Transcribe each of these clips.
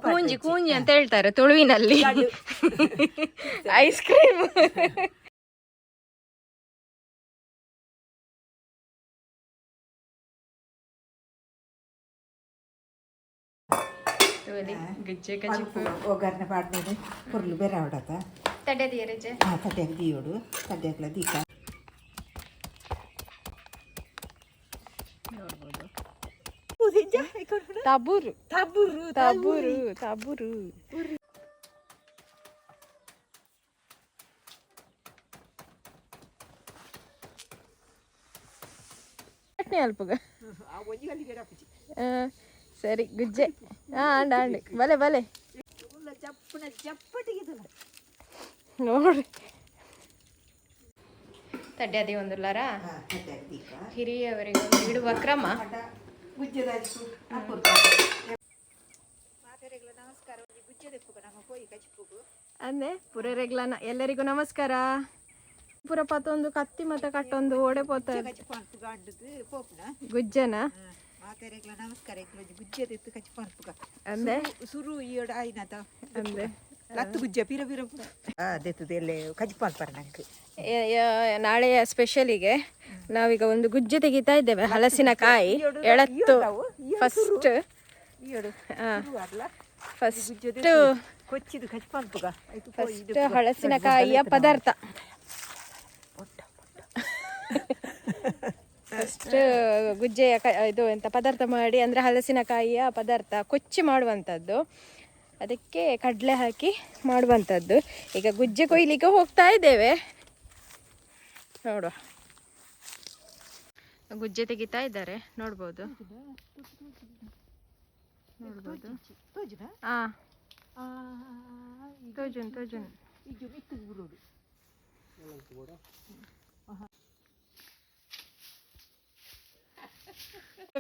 ಕೂಂಜಿ ಕೂಂಜಿ ಅಂತ ಹೇಳ್ತಾರೆ ತುಳುವಿನಲ್ಲಿ. Ice cream ಗುಜ್ಜೆ ಕಜಿಪು. ಒಗ್ಗರಣೆ ಪಾಡ್ಮೇಲೆ ಪುರ್ಲು ಬೇರೆ ಅವಡತ. ತಡೆ ತೀರಜೆ. ಆ ತಡ್ಯಾಗ ದೀಯೋಡು, ತಡ್ಯಾಗ್ಲ ದೀಕ. ನೋಡ್ಬೋದು, ತಬೂರು. ತಬುರು. ತಬೂರು, ತಬೂರು. ಚಟ್ನಿ ಅಲ್ಪಗ. ಆ, ಸರಿ, ಗುಜ್ಜೆ. ಹಾ, ಆಂಡ ಆಂಡ್ ಬಲೆ ಬಲೆ. ಜಪ್ಪನ ಜಪ್ಪಟಿಗೆ. ನೋಡ್ರಿ, ತಡ್ಯಾದಿ ಒಂದುಲ್ಲಾರ. ತಡ್ಯಾಗ ದೀಕ. ಹಿರಿಯವರಿಗೆ ಒಂದು ಇಡುವ ಕ್ರಮ. ಗುಜ್ಜೆದಾಯ್ತು. ನಮಸ್ಕಾರ, ಗುಜ್ಜೆದೆಪ್ಪುಗ ನಮ್ಮ ಪೋಯಿ ಕಚಿಪುಗು. ಅಂದೆ ಪುರರೆಗ್ಲನ ಎಲ್ಲರಿಗೂ ನಮಸ್ಕಾರ. ಪುರ ಪತ್ತೊಂದು ಕತ್ತಿ ಮತ ಕಟ್ಟೊಂದು ಓಡೆ ಪೋತ. ಕಚಿಪು ಅನ್ಪುಗ ಅಂಡದು ಪೋಪುನ. ಗುಜ್ಜನ. ಮಾತೆರೆಗ್ಲ ನಮಸ್ಕಾರ. ಎಂಕ್ಲೊಂಜಿ ಗುಜ್ಜೆದೆತ್ತು ಕಚಿಪು ಅನ್ಪುಗ. ಅಂದೆ. ಸುರು ಈಯೋಡ ಆಯ್ನತ. ಅಂದೆ. ಲತ್ತು ಗುಜ್ಜೆ ಪಿರ ಪಿರ ದೆತ್ತದ ಎಲ್ಲೆ ಕಜಿಪು ಅನ್ಪರ ನಂಗೆ. ನಾಳೆಯ ಸ್ಪೆಷಲಿಗೆ ನಾವೀಗ ಒಂದು ಗುಜ್ಜೆ ತೆಗಿತಾ ಇದ್ದೇವೆ. ಹಲಸಿನಕಾಯಿ ಎಳತ್ತು ಫಸ್ಟ್. ಈಯೋಡು ಅಲ್ಲ. ಫಸ್ಟ್. ಕೊಚ್ಚಿದು ಕಚಿಪು ಅನ್ಪುಗ. ಫಸ್ಟ್ ಹಲಸಿನಕಾಯಿಯ ಪದಾರ್ಥ. ಫಸ್ಟ್ ಗುಜ್ಜೆಯ ಇದು ಎಂತ ಪದಾರ್ಥ ಮಾಡಿ ಅಂದರೆ ಹಲಸಿನಕಾಯಿಯ ಪದಾರ್ಥ ಕೊಚ್ಚಿ ಮಾಡುವಂಥದ್ದು. ಅದಕ್ಕೆ ಕಡಲೆ ಹಾಕಿ ಮಾಡುವಂಥದ್ದು. ಈಗ ಗುಜ್ಜೆ ಕೊಯ್ಲಿಕ್ಕೆ ಹೋಗ್ತಾ ಇದ್ದೇವೆ. ನೋಡುವ, ಗುಜ್ಜೆ ತೆಗಿತಾ ಇದ್ದಾರೆ, ನೋಡ್ಬೋದು ನೋಡ್ಬೋದು. ತೋಜುನಾ? ಹಾ, ತೋಜುನ್ ತೋಜುನ್. ಇಜ್ಜು ಮಿತ್ತು ಬುರೋಡು.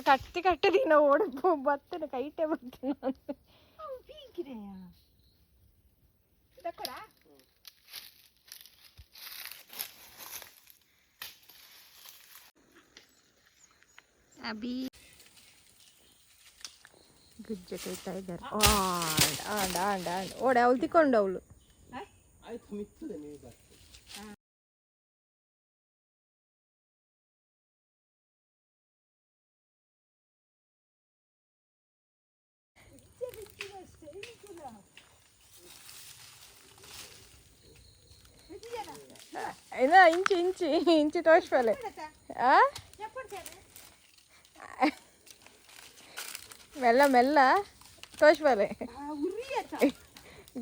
ಕಟ್ಟಿ ಕಟ್ಟದಿ ನಾವು ಓಡ ಬರ್ತೇನೆ, ಕೈಟೆ ಬರ್ತೇನೆ ನಾನು. ಪೀಕಿದೆಯಾ ದಕ್ಕಡ. ಅಭಿ ಗುಜ್ಜೆ ಕೊಯ್ತಾ ಇದ್ದಾರೆ. ಆಂಡ್ ಆಂಡ್ ಆಂಡ್ ಆಂಡ್ ಓಡೆ ಅವಳು ತಿಕ್ಕೊಂಡು ಅವಳು. ಏನ ಇಂಚಿ ಇಂಚಿ ಇಂಚಿ ತೋಷ್ಪಲೆ. ಆ, ಮೆಲ್ಲ ಮೆಲ್ಲ ತೋಷ್ಪಲೆ.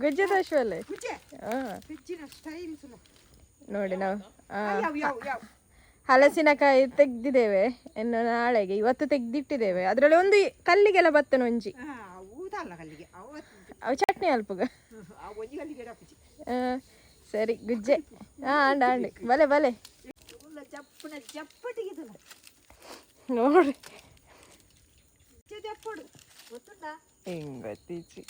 ಗುಜ್ಜೆ ತೋಷ್ಪಲೆ. ಗುಜ್ಜೆ. ಹಾ. ಫ್ರಿಜ್ಜಿನ ಸ್ಟೈಲ್ ಸುಲ. ನೋಡಿ ನಾವು ಆ, ಯಾವ ಯಾವ ಯಾವ. ಹಲಸಿನಕಾಯಿ ತೆಗ್ದಿದ್ದೇವೆ ಇನ್ನು ನಾಳೆಗೆ. ಇವತ್ತು ತೆಗ್ದಿಟ್ಟಿದ್ದೇವೆ. ಅದರಲ್ಲಿ ಒಂದು ಕಲ್ಲಿಗೆಲ್ಲ ಬತ್ತನ ಒಂಜಿ. ಊದಲ್ಲ ಕಲ್ಲಿಗೆ ಅವತ್ತು. ಅವು ಚಟ್ನಿ ಅಲ್ಪಗ. ಆ ಒಂಜಿ ಕಲ್ಲಿಗೆ ಡಾಪುಜಿ. ಆ, ಸರಿ, ಗುಜ್ಜೆ. ಹಾ, ಆಂಡ್ ಆಂಡ್ ಬಲೆ ಬಲೆ. ಜಪ್ಪನ ಜಪ್ಪಟಿಗೆ. ನೋಡ್ರಿ. ಜಪ್ಪಡು ಗೊತ್ತುಂಟಾ? ಹಿಂಗ್ ಗೊತ್ತೀಚಿ.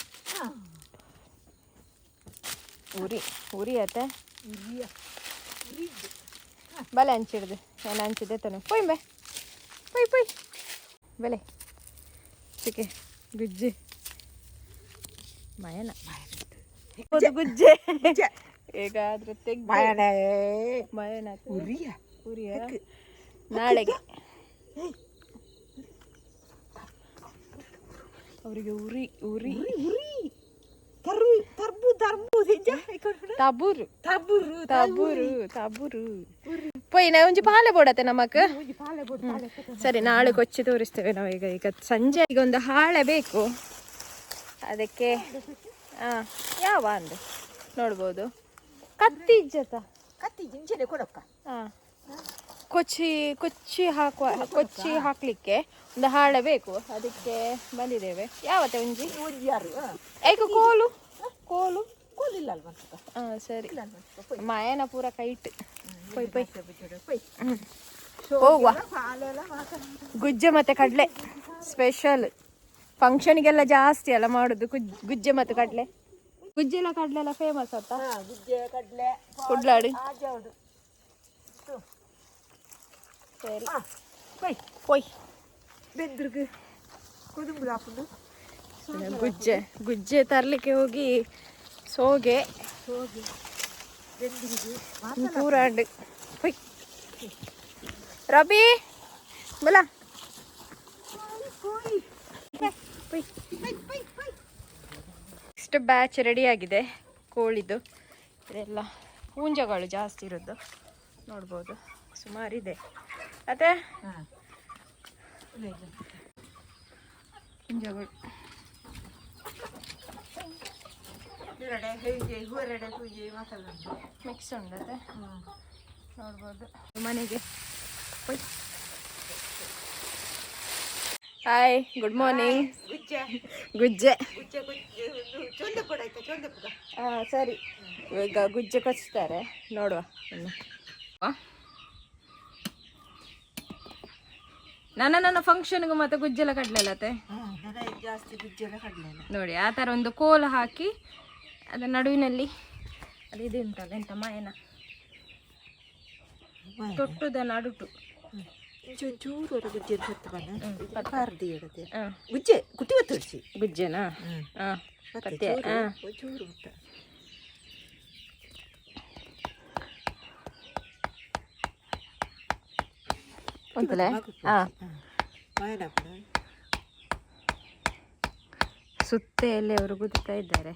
ಉರಿ ಉರಿ ಆತ. ಉರಿಯ ಉರಿದ್ದು. ಬಲೆ ಹಂಚಿಡ್ದು ನಾನು ಹಂಚಿದ್ದೆ ತಾನೆ. ಪೊಯ್ ಬೆ, ಪೊಯ್ ಪೊಯ್ ಬಲೆ ಚಿಕೆ ಗುಜ್ಜೆ ಮಯನ ಒಂದು ಗುಜ್ಜೆ ಈಗ ಆದ್ರೆ ತೆಗ್ದು. ಮಯನೇ. ಮಯನ. ಉರಿಯ. ಉರಿಯ ನಾಳೆಗೆ ಅವರಿಗೆ ಉರಿ ಉರಿ. ಉರಿ ಉರಿ ತರು ತರ್ಬು ತರ್ಬು ಹೆಜ್ಜ. ತಬೂರು. ತಬುರು. ತಬೂರು, ತಬೂರು. ಪೊಯ್ ನಾ ಒಂಜಿ ಪಾಲೆ ಬೋಡತ್ತೆ ನಮಕ್. ಒಂಜಿ ಪಾಲೆ ಬೋಡು, ಪಾಲೆ. ಸರಿ, ನಾಳೆ ಕೊಚ್ಚಿ ತೋರಿಸ್ತೇವೆ ನಾವು. ಈಗ ಈಗ ಸಂಜೆ ಈಗ ಒಂದು ಹಾಳೆ ಬೇಕು ಅದಕ್ಕೆ. ಹಾಂ, ಯಾವ ಅಂದು ನೋಡ್ಬೋದು. ಕತ್ತಿ ಇಜ್ಜತ. ಕತ್ತಿ ಜಿಂಚನೆ ಕೊಡಕ್ಕ. ಹಾಂ, ಕೊಚ್ಚಿ ಕೊಚ್ಚಿ ಹಾಕುವ, ಕೊಚ್ಚಿ ಹಾಕ್ಲಿಕ್ಕೆ ಒಂದು ಹಾಳೆ ಬೇಕು. ಅದಕ್ಕೆ ಬಂದಿದ್ದೇವೆ. ಯಾವತ್ತೆ ಒಂಜಿ? ಒಂಜಿ ಯಾರು. ಏಕ ಕೋಲು ಕೋಲು. ಕೋಲಿಲ್ಲ ಅಲ್ವಾ? ಹಾಂ, ಸರಿ. ಮಾಯನ ಪೂರ ಕೈಟ್. ಪೊಯ್ ಪೊಯ್. ಪೊಯ್. ಹೋಗುವ. ಪಾಲೆಲ್ಲ ಮಾತ. ಗುಜ್ಜೆ ಮತ್ತೆ ಕಡಲೆ ಸ್ಪೆಷಲ್. ಫಂಕ್ಷನ್ಗೆಲ್ಲ ಜಾಸ್ತಿ ಅಲ್ಲ ಮಾಡೋದು ಗುಜ್ಜೆ ಮತ್ತು ಕಡಲೆ. ಗುಜ್ಜೆ ಎಲ್ಲ ಕಡಲೆ ಎಲ್ಲ ಫೇಮಸ್ ಅತ್ತ? ಗುಜ್ಜೆ ಕಡಲೆ. ಕುಡ್ಲಾಡಿ. ಆಜಾವುದು. ಸರಿ. ಪೊಯ್. ಪೊಯ್. ಬೆದ್ರಗ್ ಕೊದುಂಬು ಹಾಪುಂಡು. ಗುಜ್ಜೆ ಗುಜ್ಜೆ ತರಲಿಕ್ಕೆ ಹೋಗಿ ಸೋಗೆ ಪೂರಾಂಡ್. ಹೊಯ್ ರಬಿ, ಬಲ. ನೆಕ್ಸ್ಟ್ ಬ್ಯಾಚ್ ರೆಡಿ ಆಗಿದೆ ಕೋಳಿದು. ಇದೆಲ್ಲ ಹುಂಜಗಳು ಜಾಸ್ತಿ ಇರೋದು ನೋಡ್ಬೋದು. ಸುಮಾರಿದೆ ಅದೇ ಹುಂಜಗಳು. ಮಿಕ್ಸ್ ಉಂಡತೆ ನೋಡ್ಬೋದು. ಮನೆಗೆ. Hi, good morning. ಗುಜ್ಜೆ. ಗುಜ್ಜೆ. ಗುಜ್ಜೆ, ಗುಜ್ಜೆ ಚೊಂದ ಪುಡ ಆಯ್ತಾ? ಚೊಂದ ಪುಡ. ಹಾಂ, ಸರಿ. ಈಗ ಗುಜ್ಜೆ ಕೊಚ್ತಾರೆ, ನೋಡುವ ಇನ್ನು. ಆ? ನನ್ನ ನನ್ನ ಫಂಕ್ಷನ್ಗೂ ಮತ್ತೆ ಗುಜ್ಜೆಲ್ಲ ಕಡಲೆಲ್ಲತ್ತೆ. ನನ್ನ ಜಾಸ್ತಿ ಗುಜ್ಜೆ ಎಲ್ಲ ಕಡಲೆ. ನೋಡಿ, ಆ ಥರ ಒಂದು ಕೋಲು ಹಾಕಿ ಅದರ ನಡುವಿನಲ್ಲಿ ಅದು ಇದು ಉಂಟಲ್ಲ, ಎಂತ ಮಾಯನ ತೊಟ್ಟುದ ನಡುಟು. ಒಂಚೂರು ಗುಜ್ಜೆ ಹೊತ್ತು ಬನ್ನ ಪಾರ್ದಿ ಇಡದೆ. ಹಾಂ. ಗುಜ್ಜೆ ಕುಟ್ಟಿ ಹೊತ್ತುಡ್ಸಿ. ಗುಜ್ಜೆನಾ? ಹಾಂ, ಪತ್ತೆ. ಹಾಂ. ಒಂಚೂರು ಉಂಟ. ಉಂಟಲ್ಲ? ಹಾಂ. ಮಾಯನ. ಸುತ್ತೆಯಲ್ಲಿ ಅವರು ಗುದ್ದುತ್ತಾ ಇದ್ದಾರೆ.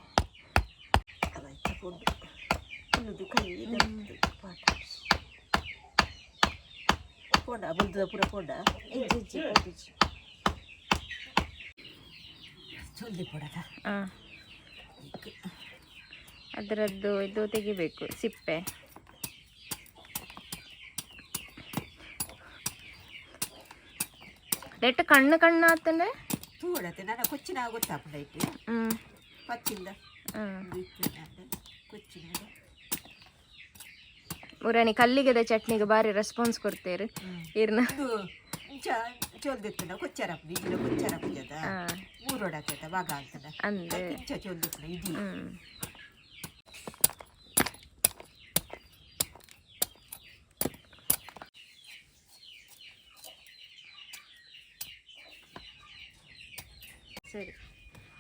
ಕೈ ಪಾಠ ಪೋಂಡ ಬುಲ್ದ ಪೂರ ಪೋಂಡ. ಚೊಲ್ದಿ ಪೋಡದ. ಹಾಂ, ಅದರದ್ದು ಇದು ತೆಗಿಬೇಕು, ಸಿಪ್ಪೆ. ನೆಟ್ ಕಣ್ಣು ಕಣ್ಣು ಆತಂದ್ರೆ. ತೂಡತ್ತೆ ನನ್ನ ಕೊಚ್ಚಿನ ಗೊತ್ತಾಪುಂಡ ಇಟ್ಟು. ಹ್ಮ್. ಪಚ್ಚಿಂದ. ಹ್ಮ್. ಕೊಚ್ಚಿನ. ಮುರಾನಿ ಕಲ್ಲಿಗೆದ ಚಟ್ನಿಗೆ ಬಾರಿ ರೆಸ್ಪಾನ್ಸ್ ಕೊಡ್ತೇರು ಇರ್ನ. ಇದು ಇಂಚ ಚೊಲ್ದಿತ್ತುಂಡ ಕೊಚ್ಚರಪ್ಪು ಇಜಿನ ಕೊಚ್ಚರಪ್ಪು ಜದ. ಹಾ. ಮೂರೋಡಾತದ ಭಾಗ ಆಗ್ತದ. ಅಂದೆ. ಇಂಚ ಚೊಲ್ದಿತ್ತುಂಡ ಇಡೀ. ಹ್ಮ್. ಸರಿ,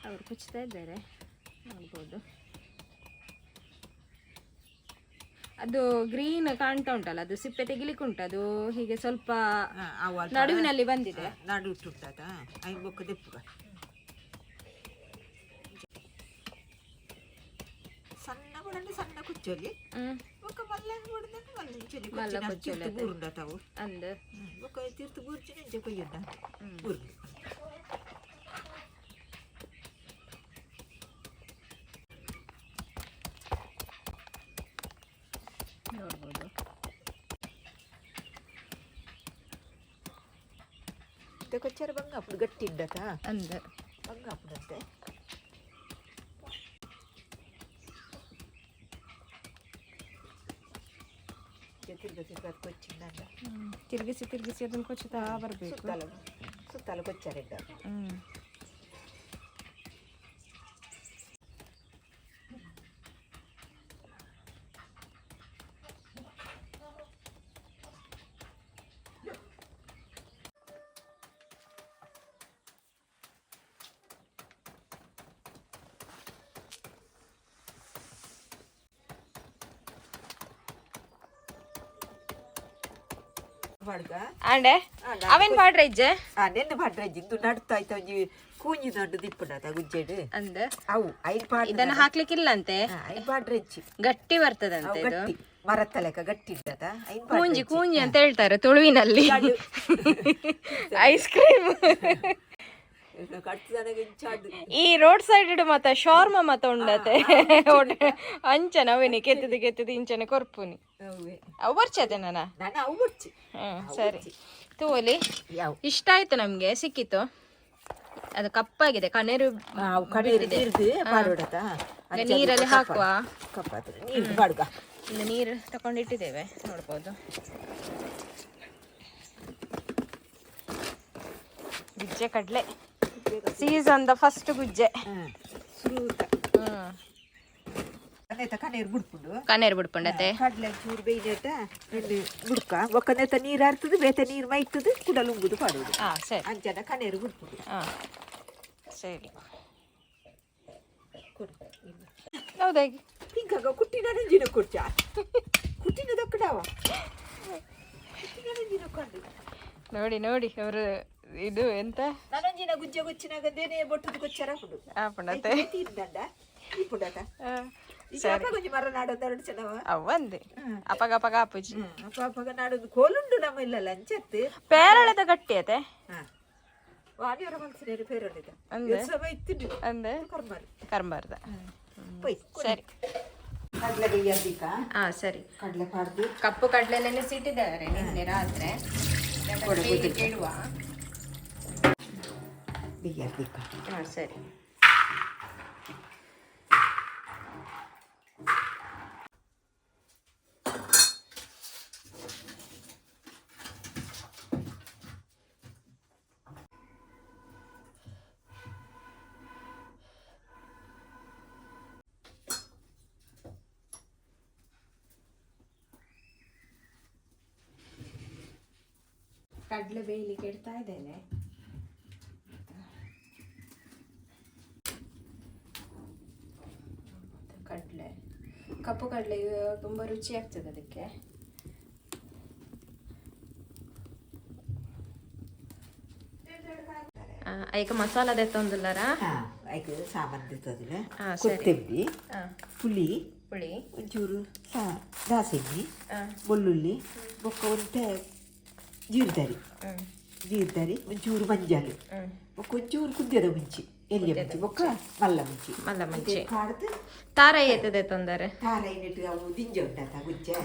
ಅವರು ಕುಚ್ತಾ ಇದ್ದಾರೆ, ನೋಡ್ಬೋದು. ಅದು ಗ್ರೀನ್ ಕಾಣ್ತಾ ಉಂಟಲ್ಲ, ಅದು ಸಿಪ್ಪೆ ತೆಗಿಲಿಕ್ಕೆ ಉಂಟು. ಅದು ಹೀಗೆ ಸ್ವಲ್ಪ ನಡುವಿನಲ್ಲಿ ಬಂದಿದೆ. ನಾಡು ಉಂಟಾತ ಐನ್ ಬೊಕ್ಕ ದೆಪ್ಪುಗ ಸಣ್ಣ ಬಡಂಡ ಸಣ್ಣ ಕುಚ್ಚೊಲಿ. ಹ್ಮ್. ಬೊಕ್ಕ ಮಲ್ಲ ಬಡದಂಡ ಮಲ್ಲ ಇಂಚೊಲಿ. ಮಲ್ಲ ಕೊಚ್ಚೊಲಿ ಅದೇ. ಬೂರುಂಡ ತಾವು. ಅಂದು. ಬೊಕ್ಕ ತೀರ್ತು ಬೂರ್ಚಿನ ಇಂಚ ಕೊಯ್ಯುಂಡ ಬೂರ್ಲು. ನೋಡ್ಬೋದು. ಮತ್ತೆ ಕೊಚ್ಚರ ಬಂಗ ಅప్పుడు ಗಟ್ಟಿ ಉಂಡತ. ಅಂದು. ಬಂಗ ಅಪ್ಪುಡಂತೆ. ತಿರ್ಗ ತಿರ್ಗ ಕೊಚ್ಚಿಂದ. ತಿರುಗಿಸಿ ತಿರುಗಿಸಿ ಅದನ್ನು ಕೊಚ್ಚುತ್ತಾ ಬರಬೇಕು. ಸುತ್ತಲ ಸುತ್ತಲ ಕೊಚ್ಚಾರ. ಹ್ಮ್. ಬಾಡ್ಗ. ಆಂಡೆ ಅವೇನ್ ಪಾಡ್ರ ಇಜ್ಜೆ? ಆ ನೆನ್ನೆ ಪಾಡ್ರ ಇಂದು ನಡ್ತಾ ಆಯ್ತ ಒಂಜಿ ಕೂಂಜಿ ನಡ್ಡು ದಿಪ್ಪುಂಡತ ಗುಜ್ಜೆಡ್. ಅಂದ. ಅವು ಐನ್ ಪಾಡ್. ಇದನ್ನ ಹಾಕ್ಲಿಕ್ಕಿಲ್ಲ ಅಂತೆ. ಐನ್ ಪಾಡ್ರ ಇಜ್ಜಿ. ಗಟ್ಟಿ ಬರ್ತದಂತೆ ಅವು ಇದು. ಗಟ್ಟಿ ಮರತ್ತ ಲೆಕ್ಕ ಗಟ್ಟಿ ಉಂಡತ ಐನ್. ಕೂಂಜಿ ಕೂಂಜಿ ಅಂತ ಹೇಳ್ತಾರೆ ತುಳುವಿನಲ್ಲಿ, ಐಸ್ ಕ್ರೀಮ್. ಕಟ್ತದನಗ ಇಂಚಾಡು. ಈ ರೋಡ್ ಸೈಡ್ ಮತ್ತ ಶಾರ್ಮ ಮತ ಉಂಡತೆ ಅಂಚನ ಅವೇನೆ ಕೆತ್ತದ ಕೆತ್ತದ ಇಂಚನೆ ಕೊರ್ಪುನಿ. ಅವೇ. ಅವು ಬರ್ಚತೆ ನಾನ. ನಾನು ಅವು ಬಡ್ಚಿ. ಹ್ಮ್, ಸರಿ ತೂವಲಿ. ಯಾವ? ಇಷ್ಟ ಆಯ್ತು ನಮ್ಗೆ, ಸಿಕ್ಕಿತ್ತು. ಅದು ಕಪ್ಪಾಗಿದೆ ಕನೇರು. ಅವು ಕಡೀರು ನೀರ್ದು ಪಾಡೋಡತ. ಈಗ ನೀರಲ್ಲಿ ಹಾಕುವ. ಕಪ್ಪಾತು ನೀರು ಬಾಡ್ಗ. ಇನ್ನು ನೀರು ತಗೊಂಡಿಟ್ಟಿದ್ದೇವೆ, ನೋಡ್ಬೋದು. ಗುಜ್ಜೆ ಕಡಲೆ ಸೀಸನ್ the first ಗುಜ್ಜೆ. ಸುರೂತ. ಹ್ಮ್. ನೇತ ಕಣ್ಣೀರು ಬುಡ್ಪುಂಡು. ಕನೇರು ಬಿಡ್ಪುಂಡತೆ. ಕಡಲೆ ಚೂರು ಬೇಯ್ನೇಟ ನೆನ್ನೆ ಬುಡ್ಕ ಬೊಕ್ಕ ನೇತ ನೀರು ಹರ್ತದೆ, ಬೇತ ನೀರು ಮೈತದೆ ಕುಡಲುಂಗುದು ಪಾಡೋದು. ಹಾ, ಸರಿ. ಅಂಚನ ಕಣ್ಣೀರು ಬುಡ್ಪುಂಡು. ಹಾ, ಸರಿ. ಕೊಡು. ಹೌದಾ? ಹಿಂಗಾಗ ಕುಟ್ಟಿನ ನಂಜಿನ ಕೊಡ್ಚಾ ಕುಟ್ಟಿನ ದಕ್ಕಡಾವ ಕುಟ್ಟಿನ ನಂಜಿನ ಕೊಂಡು. ನೋಡಿ ನೋಡಿ, ಅವರು ಇದು ಎಂತ? ನನಂಜಿನ ಗುಜ್ಜೆ ಗುಚ್ಚಿನಾಗದೇನೆ ಬೊಟ್ಟದ ಕೊಚ್ಚರ ಹುಡು. ಆಪುಂಡತೆ. ತೀರ್ದಂಡ ಈ ಪುಡತ ಈಗ ಅಪ್ಪ ಮರ ನಾಡೊಂದು ಎರಡು ಚೆನ್ನವ. ಅವಂದೆ ಅಪಗ ಅಪಗ ಆಪುಜಿ. ಅಪ್ಪ ಅಪ್ಪಗ ನಾಡೊಂದು ಕೋಲುಂಡು ನಮ್ಮ ಇಲ್ಲಲ್ಲ ಅಂಚತ್ತು. ಪೇರಳೆದ ಗಟ್ಟಿ ಅತೆ. ಹಾ, ವಾಣಿಯವರ ಮನಸ್ಸಿನ ಪೇರಳಿದ. ಅಂದೆ. ಸಭೆ ಇತ್ತಿದ್ದು. ಅಂದೆ. ಕರ್ಮಾರು. ಕರ್ಬಾರ್ದ. ಪೊಯ್. ಸರಿ. ಕಡಲೆ ಬೇಯರ್ದಿಕ. ಹಾ, ಸರಿ. ಕಡಲೆ ಪಾಡ್ದು. ಕಪ್ಪು ಕಡಲೆ ನೆನೆಸಿಟ್ಟಿದ್ದಾರೆ ನಿನ್ನೆ ರಾತ್ರಿ. ಬೇಯ್ಲಿಕ್ಕೆ ಇಡುವ. ಬೇಯರ್ದಿಕ. ಹಾ, ಸರಿ. ಕಡಲೆ ಬೇಯಲಿಕ್ಕೆ ಇಡ್ತಾ ಇದ್ದೇನೆ. ಕಡಲೆ, ಕಪ್ಪು ಕಡಲೆ ತುಂಬ ರುಚಿ ಆಗ್ತದೆ ಅದಕ್ಕೆ. ಐಕ ಮಸಾಲ ದೆತ್ತೊಂದುಲ್ಲಾರ? ಹಾ, ಐಕ್ ಸಾಮಾನು ತಿರ್ತದಿಲ್ಲ. ಹಾ, ಸರಿ. ಕೊತ್ತಂಬರಿ, ಪುಳಿ, ಪುಳಿ, ಒಂಚೂರು ದಾಸೆಣ್ಣೆ, ಬೆಳ್ಳುಳ್ಳಿ, ಬೊಕ್ಕ ಒಂತೆ ಜೀರ್ದರಿ, ಜೀರ್ದರಿ, ಒಂಚೂರು ಮಂಜಾಲು, ಬೊಕ್ಕ ಒಂಚೂರು ಕುದ್ಯದ ಮುಂಚಿ, ಎಲ್ಲಿಯ ಮುಂಚಿ, ಬೊಕ್ಕ ಮಲ್ಲ ಮುಂಚಿ. ಮಲ್ಲ ಮುಂಚಿ. ಕಾಡ್ದು. ತಾರ ಏತದೆ ತೊಂದರೆ. ತಾರಾಯಿ ನೆಟ್ಟು ಅವು ದಿಂಜ ಉಂಡತ ಗುಜ್ಜೆ,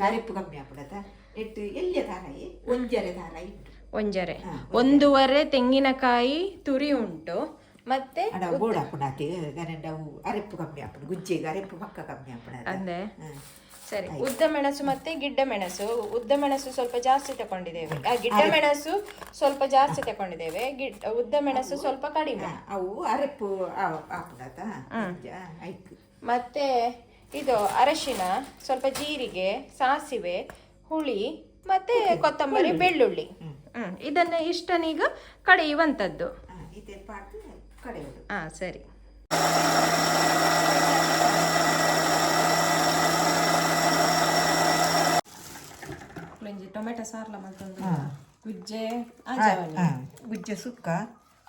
ಅರೆಪ್ಪು ಕಮ್ಮಿ ಆಪುಡತ ನೆಟ್ಟು ಎಲ್ಲಿಯ ತಾರಾಯಿ, ಒಂಜರೆ ತಾರಾಯಿ ಉಂಟು. ಒಂಜರೆ, ಒಂದೂವರೆ ತೆಂಗಿನಕಾಯಿ ತುರಿ ಉಂಟು ಮತ್ತೆ. ಅಡ ಬೋಡ ಆಪುಣಾತಿ ಗನೆಂಡ ಅವು ಅರೆಪ್ಪು ಕಮ್ಮಿ ಆಪುಂಡು ಗುಜ್ಜೆಗೆ, ಅರೆಪ್ಪು ಪಕ್ಕ ಕಮ್ಮಿ ಆಪುಣ. ಅಂದೆ. ಸರಿ, ಉದ್ದ ಮೆಣಸು ಮತ್ತೆ ಗಿಡ್ಡ ಮೆಣಸು. ಉದ್ದ ಮೆಣಸು ಸ್ವಲ್ಪ ಜಾಸ್ತಿ ತಕೊಂಡಿದ್ದೇವೆ, ಗಿಡ್ಡ ಮೆಣಸು ಸ್ವಲ್ಪ ಜಾಸ್ತಿ ತಕೊಂಡಿದ್ದೇವೆ, ಉದ್ದ ಮೆಣಸು ಸ್ವಲ್ಪ ಕಡಿಮೆ. ಅವು ಅರೆಪ್ಪು ಆಪುಣಾತ ಐಕ್. ಮತ್ತೆ ಇದು ಅರಶಿನ, ಸ್ವಲ್ಪ ಜೀರಿಗೆ, ಸಾಸಿವೆ, ಹುಳಿ ಮತ್ತೆ ಕೊತ್ತಂಬರಿ, ಬೆಳ್ಳುಳ್ಳಿ. ಇದನ್ನ ಇಷ್ಟನೀಗ ಕಡೆಯುವಂಥದ್ದು. ಇತ್ತೆ ಪಾಡ್ದು ಕಡೆಯೋದು. ಹಾ, ಸರಿ. ಟೊಮೆಟೊ ಸಾರ್ಲ ಮತ್ತೊಂದು ಗುಜ್ಜೆ. ಗುಜ್ಜೆ ಸುಕ್ಕ,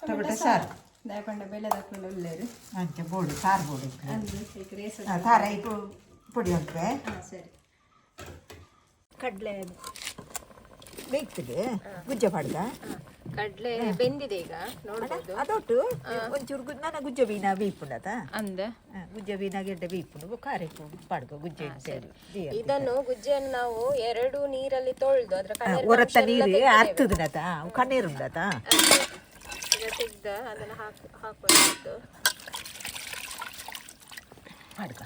ಟೊಮೆಟೊ ಸಾರು. ದಯಪಂಡ ಬೆಳೆದಕ್ಕೂ ಒಳ್ಳೆಯದು. ಅಂಚ ಬೋಡು ಸಾರು ಬೋಡು. ತಾರಾಯಿ ಪೊಡಿ ಉಂಟು. ಸರಿ. ಕಡಲೆ ಬೇಯ್ತದೆ, ಗುಜ್ಜೆ ಪಾಡ್ದ. ಕಡಲೆ ಬೆಂದಿದೆ ಈಗ, ನೋಡ್ಬೋದು. ಅದೊಟ್ಟು ಒಂಚೂರು ನನ್ನ ಗುಜ್ಜೆ ಬೀನ ಬೇಯ್ಪುಂಡತ. ಅಂದ. ಗುಜ್ಜೆ ಬೀನ ಗೆಡ್ಡೆ ಬೇಯ್ಪುಂಡು, ಬೊಕ್ಕ ಅರೆಪು ಪಾಡ್ಗ ಗುಜ್ಜೆ. ಇದನ್ನು ಗುಜ್ಜೆಯನ್ನು ನಾವು ಎರಡು ನೀರಲ್ಲಿ ತೊಳೆದು ಅದರ ಕಣ್ಣೀರು ಹೊರತ ಅಂಶ ಎಲ್ಲ ನೀರು ತೆಗ್ದಿದ್ದೇವೆ. ಅರ್ತದನತ, ಕಣ್ಣೀರು ಉಂಡತ. ಈಗ ತೆಗ್ದ ಅದನ್ನು ಹಾಕುವಂಥದ್ದು. ಪಾಡ್ಗ.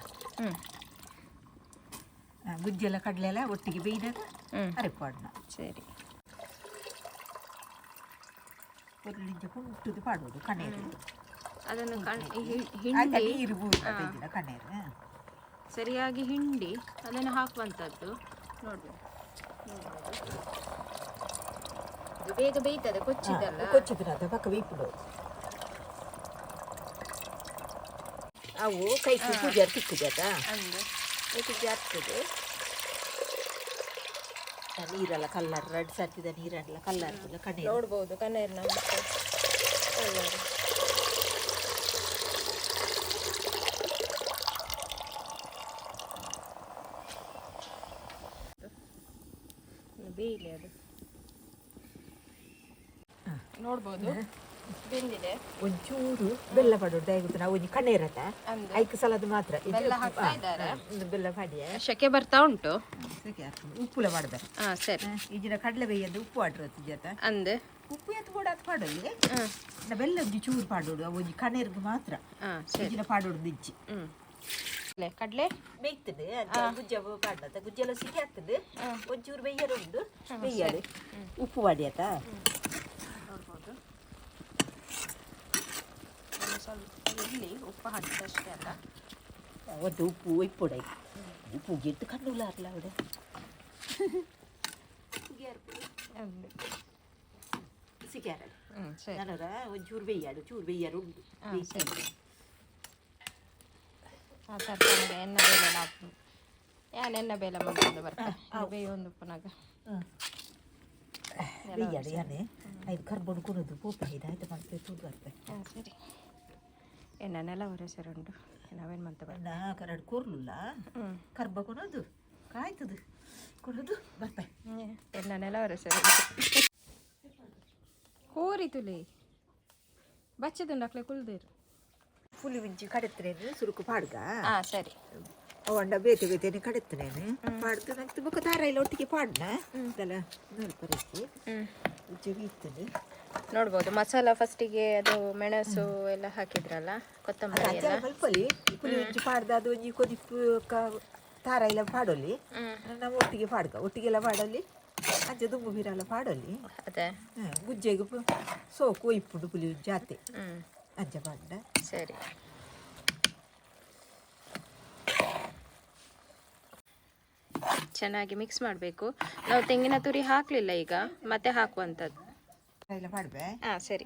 ಗುಜ್ಜೆಲ್ಲ ಕಡಲೆ ಎಲ್ಲ ಒಟ್ಟಿಗೆ ಬೇಯ್ದಾಗ ಅರೆಪು ಪಾಡ್ನ. ಸರಿ. ಒಂದಿಂಚ ಕುಂಟುದು ಪಾಡೋದು ಕಣ್ಣೀರು. ಅದನ್ನು ಆಯ್ತಾ? ಹಿಂಡಿ. ನೀರು ಬೂರ್ದ ಕಣ್ಣೀರು. ಸರಿಯಾಗಿ ಹಿಂಡಿ ಅದನ್ನು ಹಾಕುವಂಥದ್ದು. ನೋಡ್ಬೋದು, ಇದು ಬೇಗ ಬೇಯ್ತದೆ, ಕೊಚ್ಚಿದಲ್ಲ. ಕೊಚ್ಚಿದ್ರಂತ ಪಕ್ಕ ಬೇಯ್ಪುಂಡು. ಅವು ಕೈ ಪೂಜೆ ತಿಕ್ಕುಜಾತ. ಅಂದು. ಏಕೆ ಜಾರ್ತದೆ ನೀರೆಲ್ಲ ಕಲ್ಲರ್, ರೆಡ್ ಸರ್ತಿದ ನೀರೆಲ್ಲ ಕಲ್ಲರ್ ಕಣ್ಣೀರು. ನೋಡ್ಬೋದು, ಕಣ್ಣೀರಿನ ಮತ್ತೆ ಕಲ್ಲರ್. ಬೇಯಲಿ ಅದು. ನೋಡ್ಬೋದು, ಬೆಂದಿದೆ. ಒಂಚೂರು ಬೆಲ್ಲ ಪಡೋದು ದಯಗುತ್ತ ನಾವು ಒಂಜಿ ಕಣ್ಣೀರತ್ತ. ಅಂದು. ಐಕ್ ಸಲದ ಮಾತ್ರ ಇದು. ಬೆಲ್ಲ ಹಾಕ್ತಾ ಇದ್ದಾರೆ. ಒಂದು ಬೆಲ್ಲ ಪಾಡಿಯ. ಶೆಕೆ ಬರ್ತಾ ಉಂಟು. ಉಪ್ಪುಲ ಮಾಡ್ದೆ. ಹಾ, ಸರಿ. ಈಜಿನ ಕಡಲೆ ಬೇಯಂದು ಉಪ್ಪು ಆಡ್ರತ್ತು ಜೊತೆ. ಅಂದೆ. ಉಪ್ಪು ಎತ್ತು ಕೂಡ ಅದು ಪಾಡೋದು. ಬೆಲ್ಲ ಒಂಜಿ ಚೂರು ಪಾಡೋಡು, ಅವು ಒಂಜಿ ಕಣ್ಣೀರ್ಗ್ ಮಾತ್ರ. ಹಾ, ಸರಿ. ಈಜಿನ ಪಾಡೋಡು ಇಜ್ಜಿ. ಕಡಲೆ ಬೇಯ್ತದೆ ಗುಜ್ಜೆ ಪಾಡ್ಲತ್ತ, ಗುಜ್ಜೆಲ್ಲ ಸಿಹಿ ಆಗ್ತದೆ. ಒಂಚೂರು ಬೇಯ್ಯರು ಉಂಟು, ಬೇಯ್ಯಾಡು ಉಪ್ಪು ಮಾಡಿ ಆತ. ನೋಡ್ಬೋದು. ಇನ್ನು ಸ್ವಲ್ಪ ಇಲ್ಲಿ ಉಪ್ಪು ಹಾಕಿದಷ್ಟೇ ಅಲ್ಲ. ಒಂದು ಉಪ್ಪು ಇಪ್ಪುಡೈ ಉಪ್ಪು ಗೆಟ್ಟು ಕಣ್ಣುಲ ಅರ್ಲ ಅವಡೆ. ಸಿಕ್ಯಾರ. ಹ್ಞೂ, ಸರಿ. ನನರ ಒಂಚೂರು ಬೇಯ್ಯಾಡು, ಚೂರು ಬೇಯ್ಯಾರು ಉಂಟು. ಸರಿ. ತರ್ಪಣಗ ಎನ್ನ ಬೇಲೆ ಹಾಕು ಯಾನ್ ಎನ್ನ ಬೇಲೆ ಮಾಡ್ಕೊಂಡು ಬರ್ತೆ ಬೇಯೊಂದು ಪುನಗ. ಬೇಯ್ಯಾಡು ಯಾನೆ ಐದು ಕರ್ಬೊಡು ಕೊನೊದು ಪೋಪ ಐದು ಆಯ್ತು ಮಲ್ಪೆ ತೂದು ಬರ್ತೆ. ಹಾಂ, ಸರಿ. ಎಣ್ಣೆಲ್ಲ ಹೊರಸರುಂಟು, ನಾವೇನು ಮಂತ ಬರ್ ನಾ ಕರಡು ಕೂರ್ಲುಲ್ಲ. ಕರ್ಬ ಕೊನೊದು ಕಾಯ್ತದು ಕೊನೊದು ಬರ್ತೆ. ಎಣ್ಣೆಲ್ಲ ಹೊರಸರು ಕೋರಿ ತುಲಿ ಬಚ್ಚದುಂಡು ಅಕ್ಲೆ ಕುಲ್ದಿರು. ಪುಲಿ ಮುಂಚಿ ಕಡೆತ್ತನೇನು ಸುರುಕು ಪಾಡ್ಗ. ಹಾಂ, ಸರಿ. ಅವಂಡ ಬೇತೆ ಬೇತೆನೆ ಕಡೆತ್ತನೇನು ಪಾಡ್ದು ನಂಗೆ ಬೊಕ್ಕ ದಾರ ಇಲ್ಲ ಒಟ್ಟಿಗೆ ಪಾಡ್ನ ಅದೆಲ್ಲ ನಲ್ಪರಕ್ಕೆ ಉಜ್ಜಗಿ ಇತ್ತನೆ. ನೋಡ್ಬೋದು, ಮಸಾಲ ಫಸ್ಟಿಗೆ ಅದು ಮೆಣಸು ಎಲ್ಲ ಹಾಕಿದ್ರಲ್ಲ, ಕೊತ್ತಂಬರಿ ಎಲ್ಲ. ಅಂಚೆ ಮಲ್ಪಲಿ ಪುಲಿ ಮುಂಚಿ ಪಾಡ್ದ ಅದು ಒಂಜಿ ಕೊದಿಪ್ಪು ತಾರ ಇಲ್ಲ ಪಾಡೊಲಿ. ನಾವು ಒಟ್ಟಿಗೆ ಪಾಡ್ಗ, ಒಟ್ಟಿಗೆಲ್ಲ ಪಾಡೊಲಿ, ಅಂಚೆ ದುಂಬು ಬೀರಲ್ಲ ಪಾಡೊಲಿ. ಅದೇ. ಗುಜ್ಜೆಗೆ ಸೋಕು ಒಯ್ಪುಂಡು ಪುಲಿ ಜಾತೆ. ಅಂಚೆ ಪಾಡ್ದ. ಸರಿ. ಚೆನ್ನಾಗಿ ಮಿಕ್ಸ್ ಮಾಡಬೇಕು. ನಾವು ತೆಂಗಿನ ತುರಿ ಹಾಕಲಿಲ್ಲ, ಈಗ ಮತ್ತೆ ಹಾಕುವಂಥದ್ದು. ಇಲ್ಲ ಪಾಡ್ಬೆ. ಹಾಂ, ಸರಿ.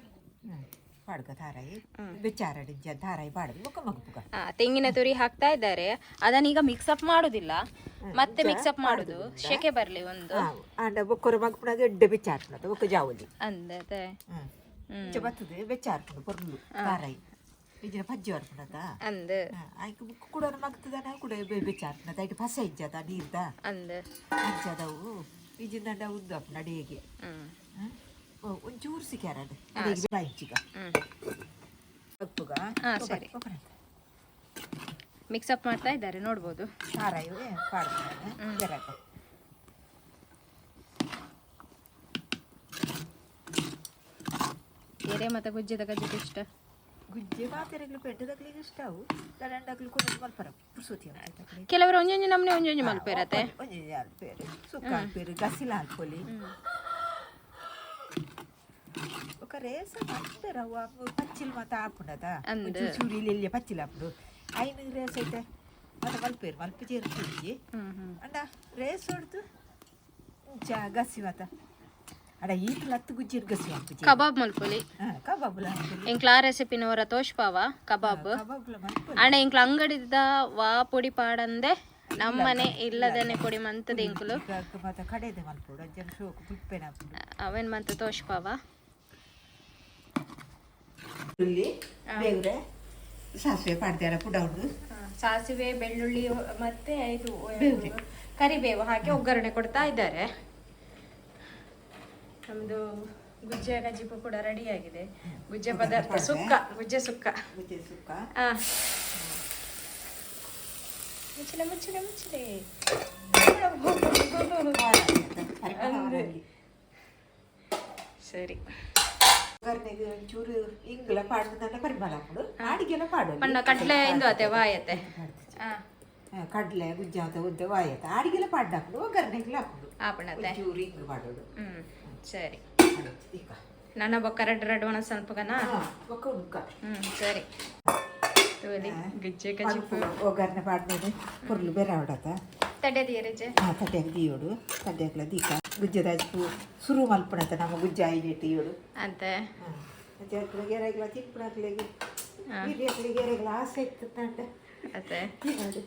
ಪಾಡ್ಗ ತಾರಾಯಿ ಬೆಚ್ಚಾರಡಿ ತಾರಾಯಿ ಪಾಡದು ಬೊಕ್ಕ ಮಗುಪುಗ. ಹಾಂ, ತೆಂಗಿನ ತುರಿ ಹಾಕ್ತಾ ಇದ್ದಾರೆ. ಅದನ್ನ ಈಗ ಮಿಕ್ಸ್ ಅಪ್ ಮಾಡುದಿಲ್ಲ, ಮತ್ತೆ ಮಿಕ್ಸ್ ಅಪ್ ಮಾಡುದು. ಶೆಕೆ ಬರಲಿ ಒಂದು. ಆಂಡ ಬೊಕ್ಕೊರ ಮಗುಪುನಾಗ ಎಡ್ಡೆ ಬೆಚ್ಚಾರ್ಪುಂಡು ಬೊಕ್ಕ ಜಾವಲಿ. ಅಂದತೆ. ಇಂಚ ಬರ್ತದೆ, ಬೆಚ್ಚಾರ್ಪುಂಡು ಪೊರ್ಲು ತಾರಾಯಿ ಇಜ್ಜಿನ ಪಜ್ಜಿ ಅರ್ಪುಂಡತ. ಅಂದ. ಆಯ್ಕೆ ಬುಕ್ ಕೂಡ ಮಗ್ತದ ಕೂಡ ಬೆಚ್ಚಾರ್ಪುಂಡತ ಐಟ್ ಪಸ ಇಜ್ಜದ ನೀರ್ದ. ಅಂದ. ಅಂಚದವು ಇಜ್ಜಿಂದಂಡ ಉಂದು ಅಪ್ಪುಂಡು ಅಡಿಗೆಗೆ. ಒಂಚೂರು ಸಿಕ್ಯಾರಡು ಅಡಿಗೆ ಬಾಯಿಂಚಿಗ ಮಗ್ಪುಗ. ಹಾ, ಸರಿ. ಮಿಕ್ಸ್ ಅಪ್ ಮಾಡ್ತಾ ಇದ್ದಾರೆ, ನೋಡ್ಬೋದು. ತಾರಾಯಿ ಪಾಡ್ದು ಬೆರಕ. ಎರೆ ಮತ್ತೆ ಗುಜ್ಜೆದ ಗಜ್ಜೆ ಇಷ್ಟ. ಗುಜ್ಜೆ ಮಾತೆರೆಗ್ಲು ಪೆಟ್ಟದಕ್ಲಿಗೆ ಇಷ್ಟ ಅವು ತಡಂಡಕ್ಲು ಕೊನೊಂದು ಮಲ್ಪರ ಪುರ್ಸೋತಿ ತಕ್ಲಿ. ಕೆಲವರು ಒಂಜೊಂಜಿ ನಮ್ನೆ ಒಂಜೊಂಜಿ ಮಲ್ಪೇರತೆ. ಒಂಜಿ ಅಲ್ಪೇರು ಸುಕ್ಕ ಅಲ್ಪೇರು ಗಸಿಲ ಅಲ್ಪೊಲಿ ఒక ರೇಸ ಮಲ್ಪೇರು ಅವು ಅವು ಪಚ್ಚಿಲ್ ಮಾತ ಆಪುಂಡದ. ಅಂದ್. ಚೂರು ಇಲ್ಲಿ ಪಚ್ಚಿಲ್ ಆಪುಂಡು ಐನು ರೇಸ್ ಐತೆ ಮಾತ ಮಲ್ಪೇರು ಮಲ್ಪ ചേರ್ತಿಜ್ಜಿ. ಹ್ಮ್ ಹ್ಮ್ ಅಂಡ ರೇಸ್ ಹೊಡ್ದು ಇಂಚ ಗಸಿ ಮಾತ ಅಡ ಈತ ಲತ್ತು ಗುಜ್ಜಿರ್ ಗಸಿ ಮಲ್ಪುಜಿ. ಕಬಾಬ್ ಮಲ್ಪೊಲಿ. ಕಬಾಬುಲ ಮಲ್ಪೊಲಿ. ಎಂಕ್ಲ ಆ ರೆಸಿಪಿನ ಹೊರ ತೋಷ್ಪಾವ ಕಬಾಬ್. ಕಬಾಬುಲ ಮಲ್ಪೊಲಿ. ಅಣ್ಣ, ಎಂಕ್ಲ ಅಂಗಡಿದ ವಾ ಪೊಡಿ ಪಾಡಂದೆ ನಮ್ಮನೆ ಇಲ್ಲದನೆ ಪೊಡಿ ಮಂತದ ಎಂಕುಲು. ಮಾತ ಕಡೆದೆ ಮಲ್ಪೊಡು ಅಂಚನೆ ಶೋಕು ಪುಲ್ಪೆನ ಆಪುಂಡು. ಅವೇನ್ ಮಂತ ತೋಷ್ಪಾವ. ಇಲ್ಲಿ ಬೇವ್ರೆ ಸಾಸಿವೆ ಪಾಡ್ದಾರ ಪುಡ ಉಂಡು. ಸಾಸಿವೆ, ಬೆಳ್ಳುಳ್ಳಿ ಮತ್ತೆ ಇದು ಕರಿಬೇವು ಹಾಕಿ ಒಗ್ಗರಣೆ ಕೊಡ್ತಾ ಇದ್ದಾರೆ. ನಮ್ದು ಗುಜ್ಜೆ ಕಜಿಪು ಕೂಡ ರೆಡಿ ಆಗಿದೆ. ಗುಜ್ಜೆ ಪದಾರ್ಥ ಸುಕ್ಕ, ಗುಜ್ಜೆ ಸುಕ್ಕ. ಗುಜ್ಜೆ ಸುಕ್ಕ. ಆ. ಮುಚ್ಚಲೆ ಮುಚ್ಚಲೆ ಮುಚ್ಚಲೆ. ಸರಿ. ಒಗ್ಗರಣೆಗೆ ಒಂಚೂರು ಇಂಗ್ಲ ಪಾಡ್ದಂಡ ಪರಿಮಳ ಹಾಕುಡು ಅಡಿಗೆಲ್ಲ ಪಾಡೋದು. ಪಂಡ ಕಡ್ಲೆ ಇಂದು ಅತೆ ವಾಯತೆ. ಕಡಲೆ ಗುಜ್ಜೆ ಅಂತ ಉದ್ದ ವಾಯತ ಅಡಿಗೆಲ್ಲ ಪಾಡ್ ಹಾಕುಡು ಒಗ್ಗರಣೆಗೆಲ್ಲ ಹಾಕುಡು. ಆಪಣತೆ. ಒಂಚೂರು ಇಂಗ್ ಮಾಡೋಡು. ಸರಿ. ಈಗ ನನ್ನ ಬೊಕ್ಕ ರೆಡ್ ರೆಡ್ ಒಣ ಸ್ವಲ್ಪಗನ. ಒಕ್ಕ ಉಂಕ. ಸರಿ, ತೋಲಿ ಗುಜ್ಜೆ ಕಜಿಪು. ಒಗ್ಗರಣೆ ಪಾಡ್ನೇನೆ ಪೊರ್ಲು ಬೇರೆ ಆಡತ. ತಡೆ ತೀರಜೆ. ತಡ್ಯಾಗ ದೀಯೋಡು ತಡ್ಯಾಗ್ಲ ದೀಕ ಗುಜ್ಜೆದಾಜ್ಪು ಸುರು ಮಲ್ಪಣತ ನಮ್ಮ ಗುಜ್ಜೆ ಐನೆಟ್ಟು ಈಯೋಡು. ಅಂತೆ. ಗೆರೆಗ್ಲ ತಿನ್ಪುಣಕ್ಲೆಗ್ ಹಿರಿಯಕ್ಲಿಗೆ ಗೆರೆಗ್ಲ ಆಸೆ ಇತ್ತಂಡ. ಅತ್ತೆ. ತಿನ್ನೋಡು.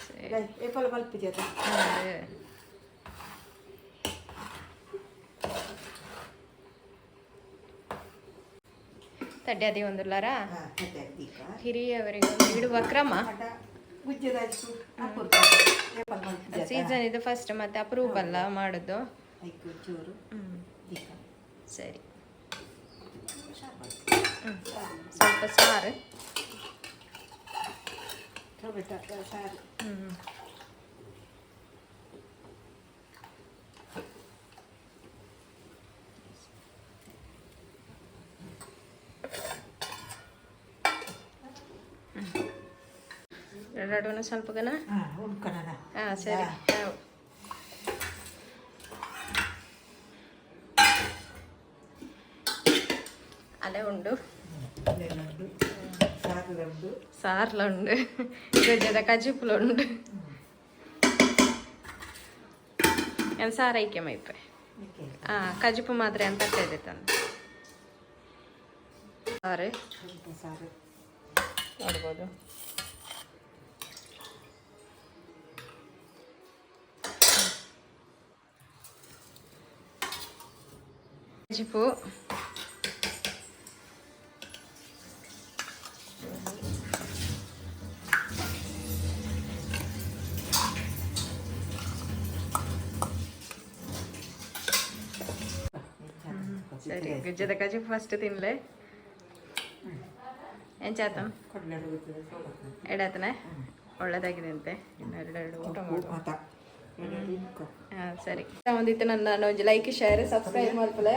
ಸರಿ. ಏಪಲ ಮಲ್ಪುಜತ. ತಡ್ಡೆ ಅದೇ ಒಂದುಲ್ಲಾರ. ತಡ್ಯಾಗ ದೀಕ. ಹಿರಿಯವರಿಗೆ ಒಂದು ಇಡುವ ಕ್ರಮ. ಅಂಡ ಗುಜ್ಜೆದಾಜ್ಪು ಏಪಲ ಮಲ್ಪುಜತ. ಸೀಸನ್ ಇದು ಫಸ್ಟ್ ಮತ್ತೆ ಅಪರೂಪ ಅಲ್ಲ ಮಾಡುದು. ಐಕ್ ಒಂಚೂರು ದೀಕ. ಸರಿ. ಸ್ವಲ್ಪ ಸಾರು. ಟೊಮೆಟೊ ಸಾರು. ಎರಡೂ ಸ್ವಲ್ಪ ಗನ. ಹಾಂ, ಉಣ್ಕಣ. ಹಾಂ, ಸರಿ. ಅಲೆ ಉಂಡು. ಉಂಡು, ಸಾರು ಉಂಡು. ಸಾರ್ಲ ಉಂಡು, ಗೊಜ್ಜದ ಕಜಿಪುಲ ಉಂಡು. ಏನು ಸಾರು ಐಕೆ ಮೈಪೆ. ಹಾಂ, ಕಜಿಪು ಮಾತ್ರ ಅಂತ ಇದೆ ತಂದು ಸಾರು. ಟೊಮೆಟೊ ಸಾರು. ನೋಡ್ಬೋದು. ಕಜಿಪು. ಸರಿ, ಗುಜ್ಜದ ಕಜಿಪು ಫಸ್ಟ್ ತಿನ್ಲೆ. ಎಂಚಾತ? ಎಡಾತನೆ ಒಳ್ಳೆದಾಗಿದೆ ಅಂತೆ. ಇನ್ನು ಎರಡೆರಡು ಊಟ ಮಾಡುವ. ಹಾಂ, ಸರಿ. ಒಂದಿತ್ತು ನನ್ನ ಒಂಜಿ ಲೈಕ್, ಶೇರ್, ಸಬ್ಸ್ಕ್ರೈಬ್ ಮಲ್ಪಲೆ.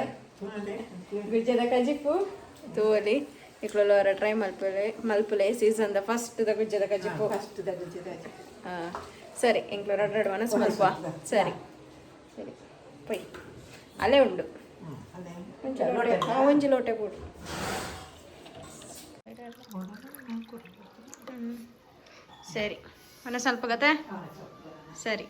ಗುಜ್ಜದ ಕಜಿಪು ತೂವಲಿ. ಇಕ್ಲೊಲ ಟ್ರೈ ಮಲ್ಪಲೆ ಮಲ್ಪಲೆ. ಸೀಸನ್ the first the ಗುಜ್ಜದ ಕಜಿಪು. ಫಸ್ಟ್ the ಗುಜ್ಜೆದ. ಹಾಂ, ಸರಿ. ಎಂಕ್ಲು ರಡ್ ರಡ್ ಮನಸ್ಸು ಮಲ್ಪ. ಸರಿ ಸರಿ, ಪೊಯ್. ಅಲ್ಲೇ ಉಂಡು. ಒಂಜಿ ಲೋಟೆ, ಹಾಂ, ಒಂಜಿ ಲೋಟೆ ಕೊಡು. ಸರಿ, ಮನ ಸ್ವಲ್ಪ ಗತೆ. ಸರಿ.